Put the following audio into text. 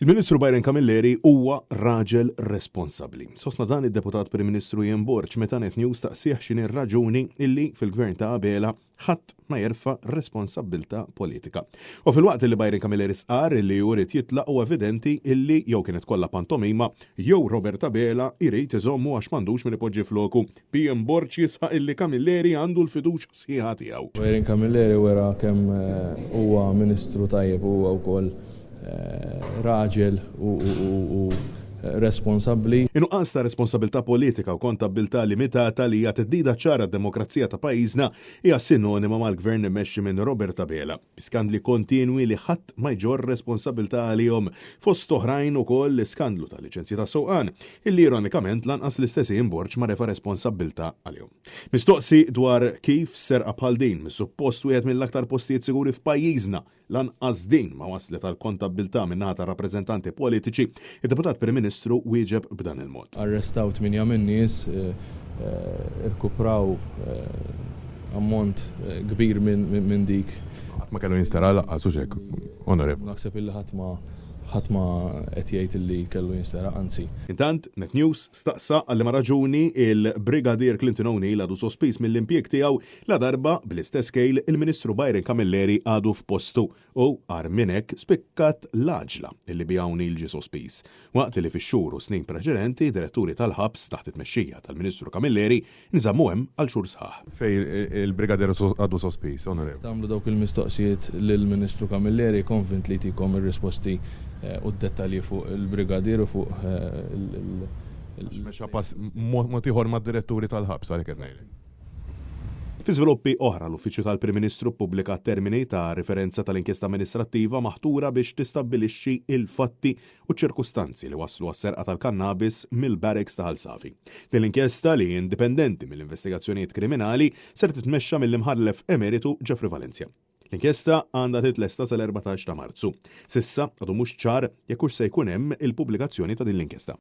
Il-Ministru Byron Camilleri huwa raġel responsabbli. Sostna dan id-Deputat Prim Ministru Ian Borg meta Net News staqsieh x'inhi r-raġuni illi fil-Gvern ta' Abela ħadd ma jerfa' responsabbiltà politika. U filwaqt illi Byron Camilleri stqarr illi hu ried jitlaq huwa evidenti illi jew kienet kollha pantomima jew Robert Abela jrid iżommu għax m'għandux min ipoġġi floku. Ian Borg jisħaq illi Camilleri għandu l-fiduċja sħiħa tiegħu. Byron Camilleri wera kemm huwa Ministru tajjeb u huwa wkoll raġel u responsabbli. In-nuqqas ta' responsabilità politika u kontabbiltà limitata li hija theddida ċara għad-demokrazija ta' pajjiżna hija sinonima mal-Gvern immexxi minn Robert Abela. Bi skandli kontinwi li ħadd ma jġorr responsabbiltà għalihom, fost oħrajn ukoll l-iskandlu tal-liċenzji tas-sewqan, illi ironikament lanqas l-istess Ian Borg ma refa' responsabbiltà għalihom. Mistoqsi dwar kif serqa bħal din mis-suppost wieħed mill-aktar postijiet siguri f'pajjiżna, lanqas din ma wasslet għal kontabbiltà min-naħa tar-rappreżentanti politiċi, id-Deputat Prim Ministru wieġeb b'dan il-mod. Arrestaw tmienja min-nies, irkupraw ammont kbir minn dik. Ħadd ma kellu jinsteraq lanqas, hux hekk, Onorevoli? Naħseb illi ħadd ma ħadd ma qed jgħid illi kellu jinsteraq, anzi. Intant, Net News staqsa għal liema raġuni il-Brigadier Clinton O'Neill għadu sospiż mill-impjieg tiegħu ladarba bl-istess kejl il-Ministru Byron Camilleri għadu f'postu u agħar minn hekk spikkat l-għaġla illi biha O'Neill ġie sospiż. Waqt li fix-xhur u snin preċedenti, diretturi tal-ħabs taħt it-tmexxija tal-Ministru Camilleri nżammu hemm għal xhur sħaħ. Fejn il-Brigadier għadu sospiż, Onorevoli? Tagħmlu dawk il-mistoqsijiet lill-Ministru Camilleri, konvint li jtikom ir-risposti u d-dettalji fuq il-Brigadier u fuq il. Għax mexa pass mod ieħor mad-diretturi tal-ħabs, għalhekk qed ngħidlek. Fi żviluppi oħra, l-Uffiċċju tal-Prim Ministru ppubblika t-termini ta' riferenza tal-inkjesta amministrattiva maħtura biex tistabbilixxi l-fatti u ċ-ċirkustanzi li wasslu għas-serqa tal-kannabis mill-barracks ta' Ħal Safi. Din l-inkjesta, li hi indipendenti mill-investigazzjonijiet kriminali, ser titmexxa mill-Imħallef Emeritu Geoffrey Valencia. L-inkjesta għandha titlesta sal-14 ta' Marzu. S'issa għadu mhux ċar jekk hux se jkun hemm il-pubblikazzjoni ta' din l-inkjesta.